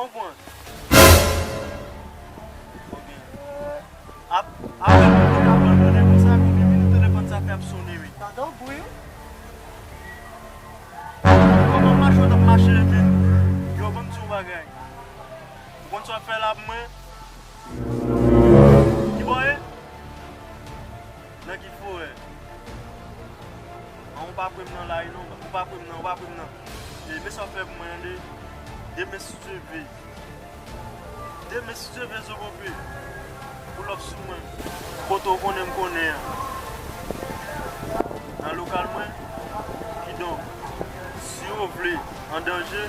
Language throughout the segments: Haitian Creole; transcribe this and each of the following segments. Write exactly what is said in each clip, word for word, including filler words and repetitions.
Konprann. Ap, apre mwen te abandone konsa, konbyen minit telefòn sa fè ap sonnen, wi? Sa dan bri, wi. Kòman mache w t ap mache, men yo ban m di yon bagay. Ou konn sa w ap fè la pou mwen? Kibò w ye? Nan ki forè? An, ou pa pre m nan la, non, ou pa pre m nan, ou pa pre m nan. E, men sa w ap fè pou mwen, tande? Demen, si Dye vle. Demen, si Dye vle, Zopope, pull up sou mwen. Kote w konnen m konnen an. Nan lokal mwen. Kidonk, si w vle an danje,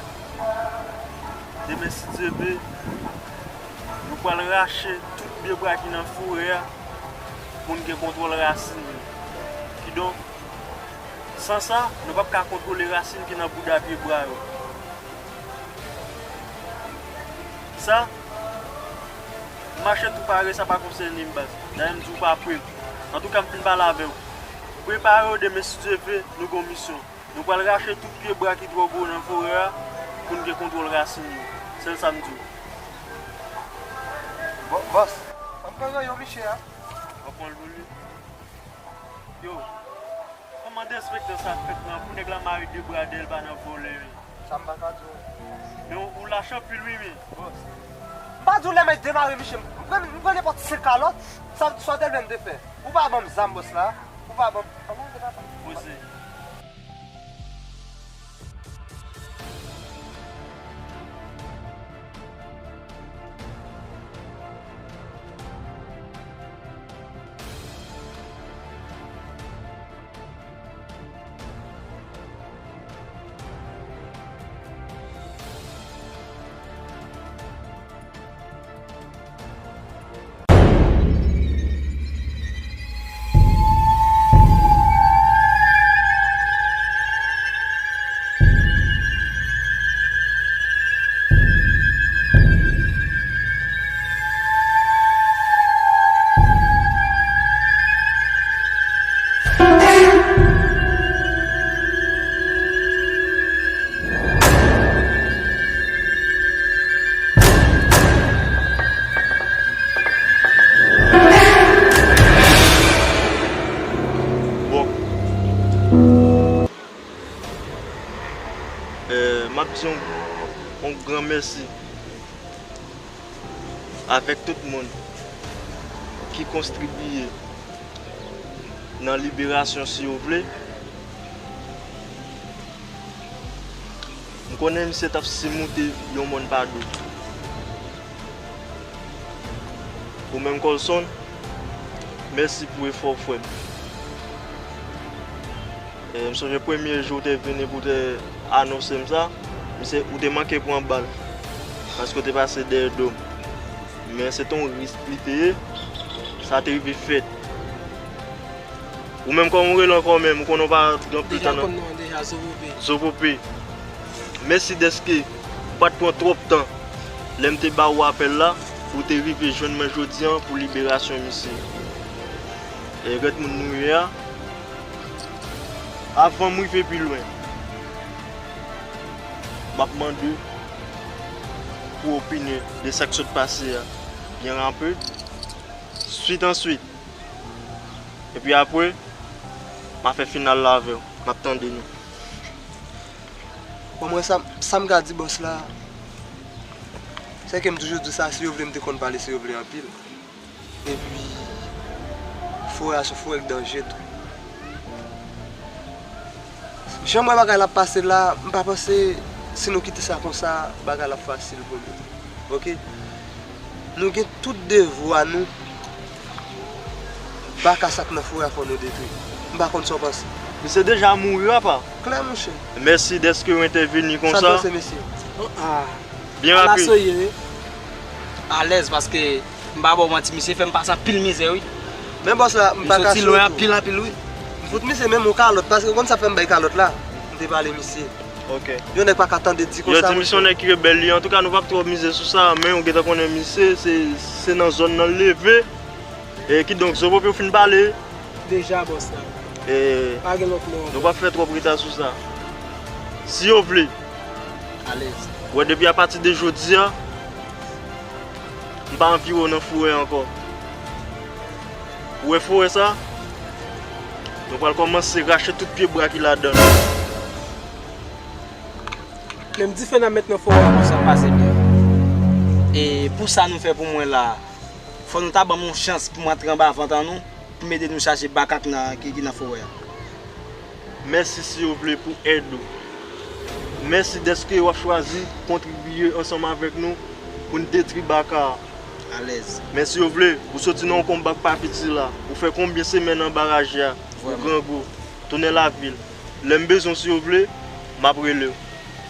demen, si Dye vle, nou pral rache tout pye bwa ki nan forè a pou n gen kontwòl rasin yo. Kidonk, san sa, nou p ap ka kontwole rasin ki nan bouda pye bwa yo. Sa, mache tou pare, sa pa konsène m, baz. Dayè, m di w pa pre. Antouka, m fin pale avè w. Prepare w, demen, si Dye vle, nou gon misyon. Nou pral rache tout pye bwa ki twò gwo nan forè a pou n gen kontwòl rasin yo. Sèl sa m di w. Bò-, bòs, ann pran ranyon miche a. W ap pran l pou li? Yo, kòman derespektan sa fèt lan pou nèg la mare de bra dèyè l pa nan vòlè, wi? Sa m pa ka di w. Men ou, ou lach anpil, wi, men. Bòs. M pa di w lè m demare miche, m pran, m pran nenpòt senk kalòt, sa, sa w te vle m te fè. Ou pa ban m zam, bòs la. Ou pa ban m. Kòman w te ka fè? Poze. Bon. Eh, m ap di yon, yon gran mèsi avèk tout moun ki kontribiye nan liberasyon, si yo vle. M konnen misye t ap simoute yon mòn pa dlo. Ou menm, Colson, mèsi pou efò w, frè m. E, m sonje premye jou w te vini pou w te anonse m sa, misye, ou te manke pran bal, paske w te pase dèyè do m. Men se te yon risk li te ye, sa te rive fèt. Ou menm, kòman w rele ankò menm? Ou konnen w pa gen anpil tan nan. Deja konn non an deja, Zopope. Zopope. Mèsi dèske ou pa t pran twòp tan lè m te ba ou apèl la pou w te rive jwenn mwen jodi a pou liberasyon misye. E, gad moun nou ye a. Avan m rive pi lwen, m ap mande w pou w opine de sa k sot pase a byen rapid. Swit an swit. Epi apre, m a fè final la avè w. M ap tande nou. Bon, mwen, sa, sa m ka di bòs la, se ke m toujou di sa, si yo vle, m te konn pale, si yo vle anpil. Epi, forè a se yon forè k danje tou. Jan m wè bagay la ap pase la, m pa panse si nou kite sa konsa, bagay la ap fasil pou nou. Oke? Nou gen tout devwa nou. Baka sa k nan forè a fò nou detwi. M pa konn sa w panse. Misye deja mouri, apa? Klè, monchè. Mèsi dèske w entèveni konsa. Sa w panse, mesye? Ah. Byen rapid. Ala soye, wi. Alèz, paske m pa ba w manti, misye fè m pase anpil mizè, wi. Men bòs la, m pa kache w tou. M soti lwen anpil, anpil, wi. M fout misye menm yon kalòt, paske w konn sa fè m bay kalòt la. M te pale misye. Ok. Yon nèg pa ka tande di konsa. Yo di misye yon nèg ki rebèl li. Antouka, nou p ap twò mize sou sa, men ou gentan konnen misye, se, se nan zòn nan l leve. E kidonk, Zopope, ou fin pale? Deja, bòs la. E pa gen lòt mo ankò. Nou p ap fè twòp reta sou sa. Si yo vle. Alèz. Wè, depi apati de jodi a, M pa anvi wè w nan forè ankò. Ou wè forè sa? Nou pral kòmanse rache tout pye bwa ki ladan l. Menm dife n ap met nan forè a konsa. Sa pase byen. E pou sa nou fè pou mwen la, fò nou ta ban m yon chans pou m antre anba vant an nou, pou m ede nou chache baka k nan, ki, ki nan forè a. Mèsi, si yo vle, pou èd ou. Mèsi dèske w ap chwazi kontribiye ansanm avèk nou pou n detwi baka a. Alèz. Men si yo vle, ou soti nan yon konba k pa piti la. Ou fè konbyen semèn anba raje a? Ou grangou. Tounen lavil. Lè m bezwen w, si yo vle, m ap rele w.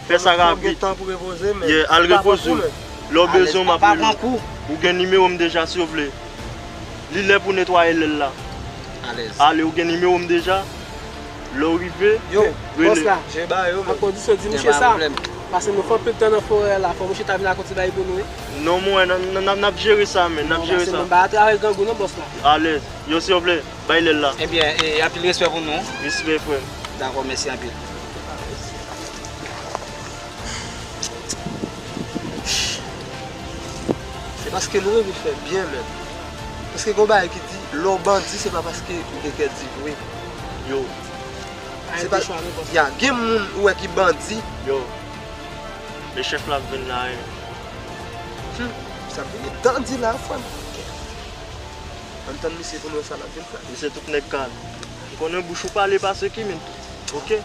Fè sa rapid. Fò w gen tan pou repoze, men. Yeah, al repoze w. Lè w bezwen m, ap rele w. Ou gen nimewo m deja, si w vle. Li lè pou netwaye lèl la. Alèz. Ale, ou gen nimewo m deja. Lè w rive, rele. Yo, bòs la, a kondisyon di mouche sa, paske nou fè anpil tan nan forè a la, fò mouche ta vin ak yon ti bagay pou nou, wi. Non, mwen, n ap, n ap, n ap jere sa, men, n ap jere sa. Non, paske mwen pa atravè grangou, non, bòs la. Alèz. Yo, si w vle. Bay lèl la. Ebyen, e, anpil respè pou nou. Respè, frè m. Dakò, mèsi anpil. Se paske nou renmen fè byen, menm. Paske gon bagay ki di, lè w bandi, se pa paske ou gen kè di vre. Yo. Se pa, ya, gen moun ou wè ki bandi. Yo. Le chèf la ap vin la, wi. Hmm, sa vin gen dandi la, frè m. Ann tann misye pou nou wè sa l ap vin fè. Misye tout nèg kal. M konnen bouch ou pale pase kimin tou. Oke.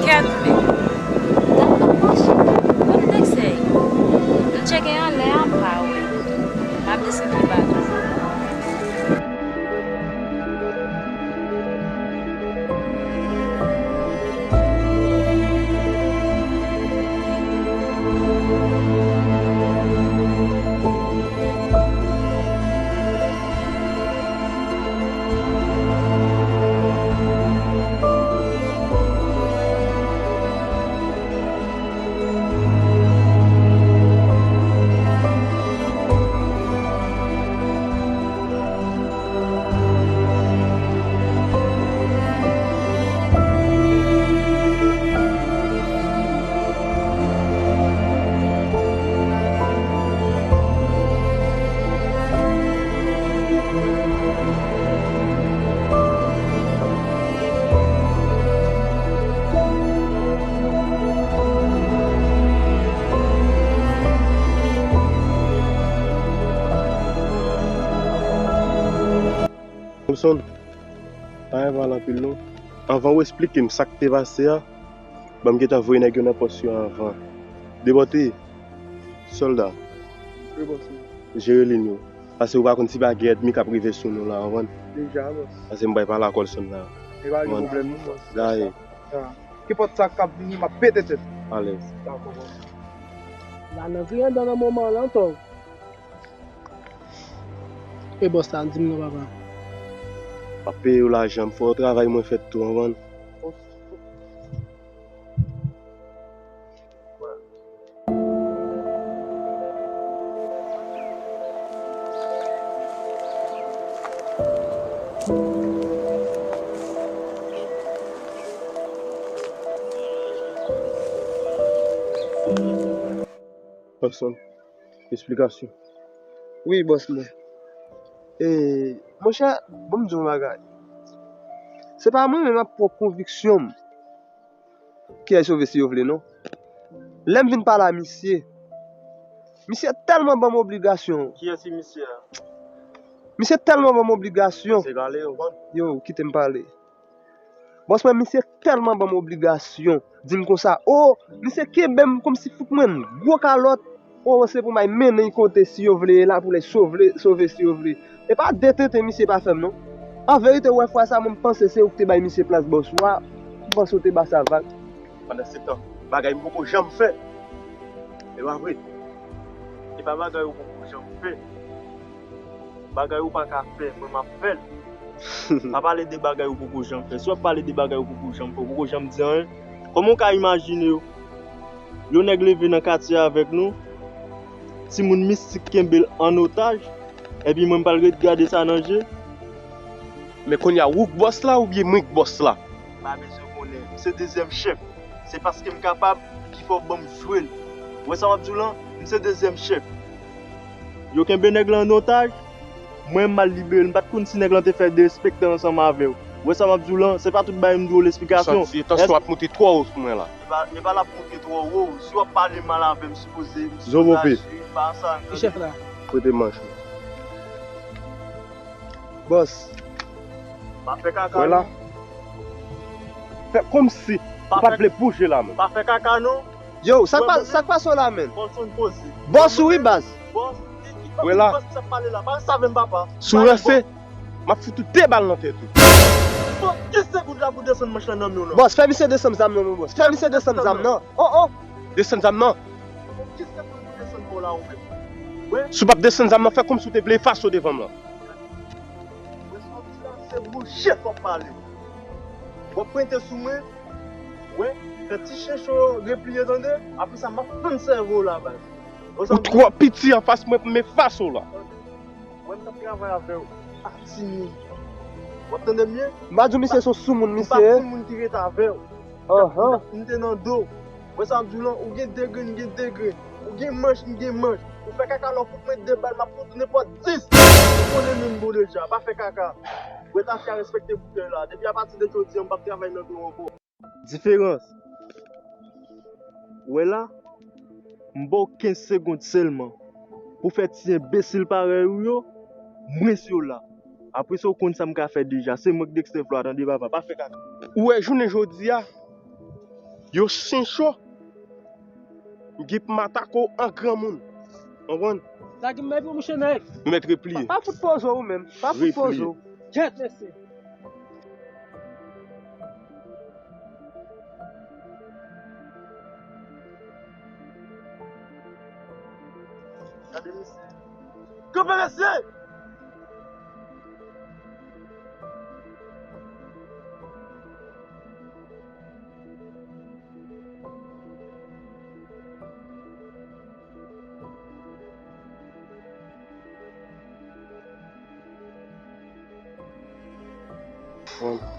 Kèt men, dam nan mache, kòm dèk sèy. M tcheke anlè a, m pa wè. M ap desann pi ba tou. Thompson, pa gen pale anpil non. Anvan w esplike m sa k te pase a, ban m gentan voye nèg yo nan pòs yo anvan. Debòte, sòlda. Wi, bòs. Jere liy yo. Paske ou pa konn si pa gen ènmi k ap rive sou nou la, w konprann? Deja, bòs. Paske m bay pale ak Olson la. E pa gen pwoblèm non, bòs. Gaye. Ya. Kenpòt sa k ap vini, m ap pete tèt. Alèz. Dakò, bòs. La nan griyen dan nan moman an, tò. E bòs la, di m non, papa. M ap peye w lajan m, fò travay mwen fèt tou, w konprann? Son esplikasyon. Wi, bòs mwen. E, monchè, ban m di w yon bagay. Se pa mwen menm ak pwòp konviksyon m ki ay sove si yo vle, non. Lè m vin pale a misye, misye tèlman ban m obligasyon. Kiyès ki misye a? Misye tèlman ban m obligasyon. Se pale, ou konn? Yo, kite m pale. Bòs mwen, misye tèlman ban m obligasyon, di m konsa, o, misye kenbe m kòmsi fout mwen gwo kalòt, o, se pou m al mennen l kote si yo vle, e la pou l sove, sove si yo vle. E pa de tenten misye pa fè m, non. An verite, ou wè fwa sa, mwen, m panse se ou ki te bay misye plas bòs ou a, m panse ou te ba sa vag. Pandan se tan, bagay m poko janm fè. E pa vre? E pa bagay ou poko janm fè. Bagay ou pa ka fè, mwen m ap fè l. Pa pale de bagay ou poko janm fè. Si w ap pale de bagay ou poko janm fè, ou poko janm di anyen. Kòman w ka imajine w? Yon nèg leve nan katye avèk nou, timoun mistik kenbe l an otaj, epi mwen m pral ret gade sa nan je? Men kounye a, ou k bòs la oubyen mwen k bòs la? M pa bezwen konnen. M se dezyèm chèf. Se paske m kapab ki fè w ban m jwe l. Ou wè sa m ap di w lan? M se dezyèm chèf. Yo kenbe nèg lan an otaj. Mwen, m al libere l. M pa t konn si nèg lan te fè derespektan ansanm avè w. Ou wè sa m ap di w lan? Se pa tout bagay m dwe w l esplikasyon. Santi tansyon ap monte twò wo sou mwen la. E pa, e pa l ap monte twò wo. Si w ap pale mal avè m, sipoze, m sipoze aji pa sa. Ki chèf la? Prete manch ou. Bòs. Pa fè kaka. Wè la. Fè kòmsi ou pa t vle bouje la, menm. Pa fè kaka, non. Yo, sa k pa, sa k pase w la, menm? Bòs ou wi, baz. Bòs, ki, ki, ki bòs ki sa pale la? Pa save m, papa. Sou ranse, m ap fout ou de bal nan tèt ou. Bon, ki se goud la pou desann manch lan nan men w, non? Bòs, fè misye desann zam nan, non, bòs. Fè misye desann zam nan. Oh, oh. Desann zam nan. Bon, ki se goud pou desann kò w la, ou menm? Wè. Si w p ap desann zam nan, fè kòmsi w te vle efase w devan m lan. Wè sa w di la, se bouchèt w ap pale. W ap pwente sou mwen, wè, fè ti chen cho yo repliye, tande. Apre sa, m ap fann sèvo w la, baz. Ou twò piti anfas mwen pou m efase w la. Wè, m t ap travay avè w ak timoun. W ap tande m byen? M pa di w misye se yon soumoun, misye. M pa timoun ki ret avè w. Ahan. M te nan do w. Wè sa m di w lan, ou gen de grenn, m gen de grenn. Ou gen manch, m gen manch. Ou fè kaka lè w fout mwen de bal, m ap fout ou nenpòt dis. Ou konnen menm bon deja, pa fè kaka. Wè tafya respekte boutèy la. Depi apati de jodi a, m p ap travay nan do w ankò. Diferans. Wè la, m ba w kenz segonn sèlman. Pou fè ti enbesil parèy ou yo, mwen sou yo la. Apre sa, ou konn sa m ka fè deja. Se mwen k Dexter Floyd, tande papa. Pa fè kaka. Ou wè jounen jodi a, yo chen cho. M gen pou m atake w an granmoun. Konprann? Lage m nan epi w mouche nèg. Nou mèt repliye. Pa, pa fout poze w ou menm. Pa fout poze w. Repliye. Jet, mesye. Gade misye. Kanpe mesye!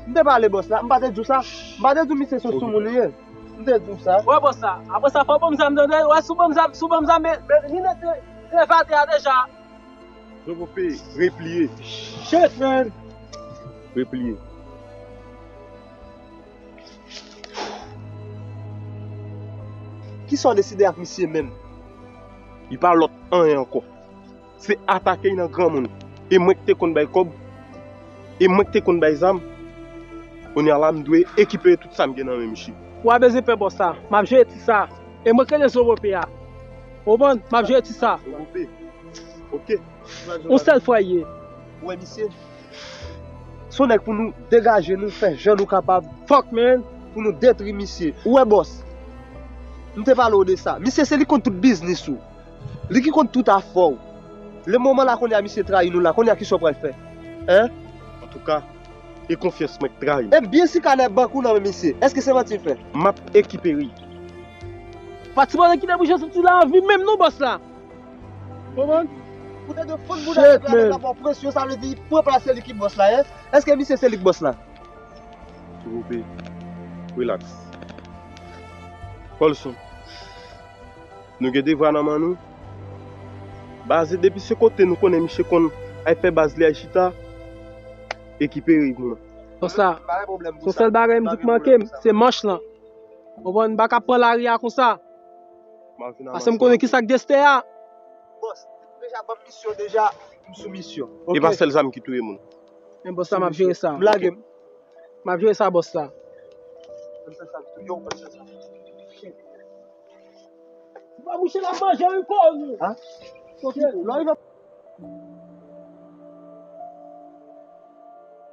M te pale bòs la, m pa te di w sa. M pa te di w misye se yon soumoun li ye. M te di w sa. Wè bòs la, apre sa fò w ban m zam tande, wè si w ban m zam, si w ban m zam, men, men li nèk te, te vate a deja. Zobo pe repliye. Shit, man. Repliye. Kisa w deside ak misye menm? Li pa lòt anyen ankò. Se atake l nan granmoun. E mwen ki te konn bay kòb. E mwen ki te konn bay zam. Kounye a la, m dwe ekipere tout sa m gen nan men misye. Ou pa bezwen pè bòs la. M ap jere ti sa. E mwen k rele Zobo pe a. Ou konprann? M ap jere ti sa. Zobo pe. Ok. Yon sèl fwa l ye. Ou wè misye? Se yon nèg pou nou degaje nou, fè jan nou kapab. Fuck, man. Pou nou detwi misye. Ou wè bòs? M te pale w de sa. Misye se li konn tout biznis ou. Li ki konn tout afè w. Le moman la kounye a misye trayi nou la, kounye a kisa w pral fè? Hein? Antouka, e konfyans mwen k trayi. E byen si kanè bank ou nan men misye. Èske se manti l fè? M ap ekipere l. Pa t sipoze kite bouch yo soti la anvi menm non bòs la. Konprann? Ou te defann bouda nèg la, nèg la pran presyon, sa vle di pran plas se li ki bòs la, hein? Èske misye se li k bòs la? Zobo pe, relax. Colson. Nou gen devwa nan men nou. Baze depi se kote nou konnen misye konn al fè baz li a chita, ekipe pou mwen. Bòs la, se sèl bagay m di k manke m, se manch lan. Ou konprann, m pa ka pran lari a konsa. Paske m konnen ki sa k Destè a. Bòs, deja ban m misyon deja, m sou misyon. E pa sèl zam ki touye moun. Men bòs la, m ap jere sa. M lage m. M ap jere sa, bòs la. Mwen mouche la manje wi, koz. Hein? Kote? Lè w rive.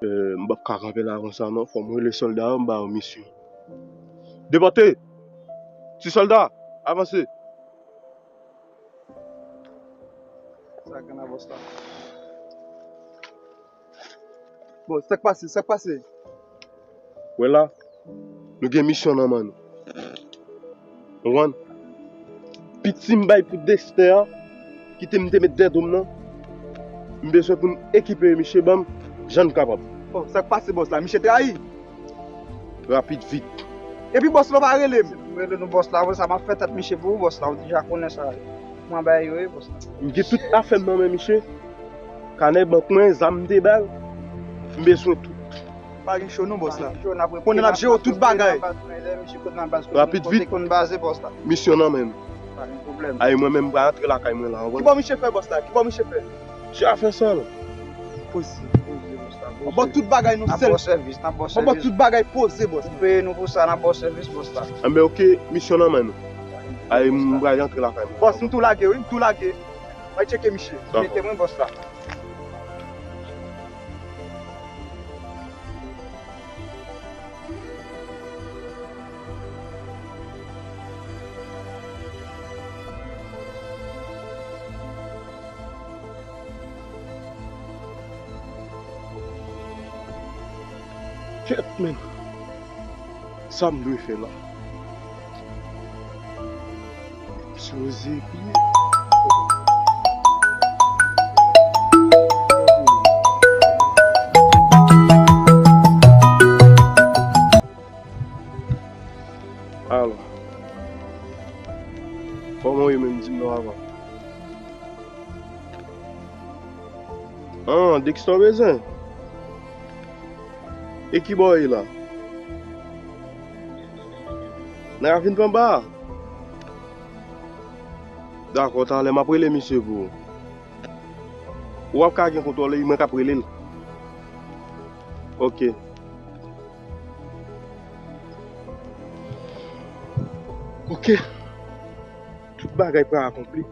Euh, m p ap ka kanpe la konsa non, fò m rele sòlda yo, m ba yo misyon. Depòte! Ti sòlda, avanse! Sa gen la, bòs la. Bon, sa k pase, sa k pase? Wè la, nou gen misyon nan men nou. Ou konprann? Piti m bay pou Destè a, kite m te met dèdo m nan. M bezwen pou m ekipe misye, ban m jan n kapab. Bon, sa k pase, bòs la? Misye trayi? Rapid vit. Epi bòs la pa rele m. Rele nou bòs la, apre sa m ap fè tèt misye pou ou bòs la, ou deja konnen sa. Mwen bay yo, wi, bòs la. M gen tout afè m nan men misye. Kanè bank mwen, zam m te ba l, m bezwen tout. Pa gen cho non, bòs la. Konnen n ap jere tout bagay. Rapid vit. Misyon nan men m. Pa gen pwoblèm. Ay, mwen menm, m pral antre lakay mwen la. Kibò misye fè, bòs la? Kibò misye fè? Ti afè sa la. Poze, poze, bòs la, poze. Bon, tout bagay nou sèl. N ap ba w sèvis, n ap ba w sèvis. Bon, tout bagay poze, bòs la. Ou peye nou pou sa, n ap ba w sèvis, bòs la. Enben, oke, misyon nan men nou. Ay, m pral antre lakay mwen. Bòs, m tou lage, wi, m tou lage. Mwen tcheke misye. Dakò. Mete mwen, bòs la. Kèt, men. Sa m dwe fè la? Sipoze piye. Alò, kòman w ye menm, di m non avan? An, Dexter Bezin. E kibò w ye la? Nan ravin Panba a? Dakò, talè m ap rele misye pou ou. Ou ap ka gen kontwòl li, mwen k ap rele l. Oke. Oke. Tout bagay pral akonpli.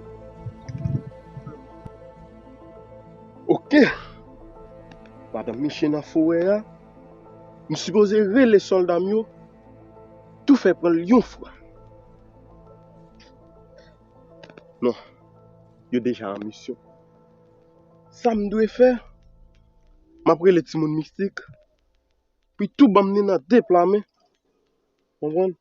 Oke. Pandan misye nan forè a, m sipoze rele sòlda m yo, tou fè pran l yon fwa. Non, yo deja an misyon. Sa m dwe fè, m ap rele timoun mistik, pou tou ban m li nan de pla men. Konprann?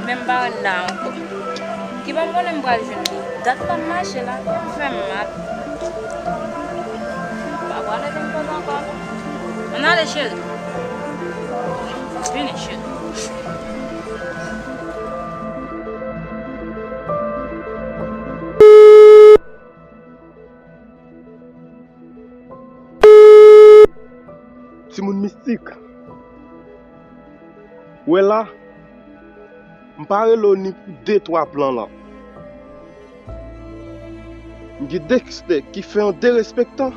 Men m pa wè l la ankò. Ki ban m konnen m pral jwenn li. Dat pa m mache la, kè m fè m mal. M pa prale nan pòt ankò non. Ann ale, cheri. Vini, cheri. Timoun mistik. Wè la, m M pa rele w ni pou de twa plan la. M gen Dexter ki fè yon derespektan.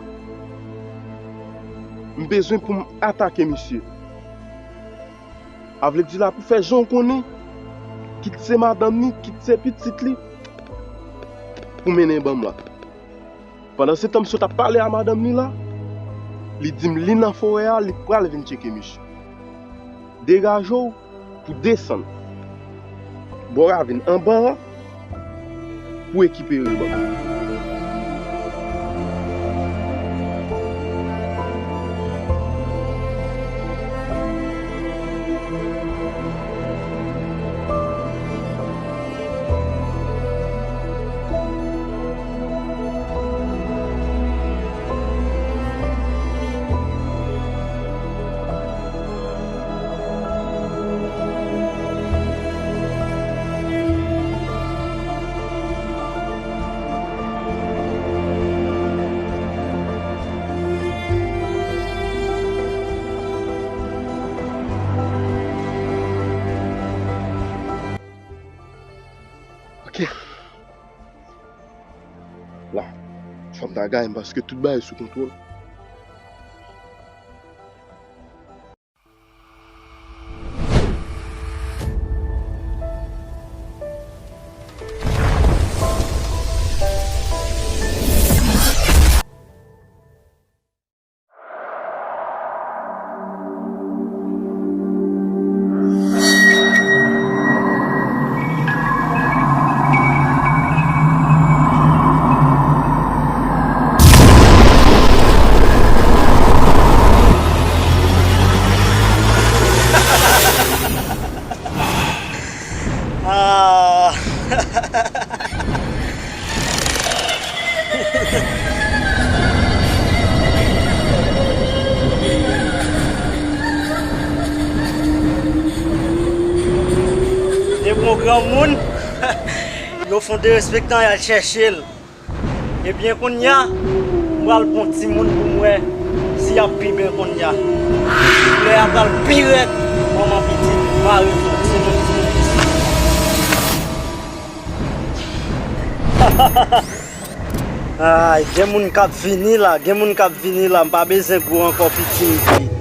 M bezwen pou m atake misye. A vle di la pou fè jan w konnen, kit se madanm ni, kit se pitit li, pou mennen ban m la. Pandan se tan, misye t ap pale a madanm li la, li di m li nan forè a, li pral vin tcheke misye. Degaje w pou desann bò ravin anba a pou rekipere ban m. Ok. La, fò m ta gaye m paske tout bagay sou kontwòl. Ah. Depi yon granmoun, yo fè yon derespektan, y al chèche l. Ebyen, kounye a, m pral pran timoun pou m wè si y ap pi byen kounye a. Koulè a pral pi rèd, manman pitit, mare fò, se tout timoun. Ay, gen moun k ap vini la, gen moun k ap vini la, m pa bezwen gwo ankò, piti m pi.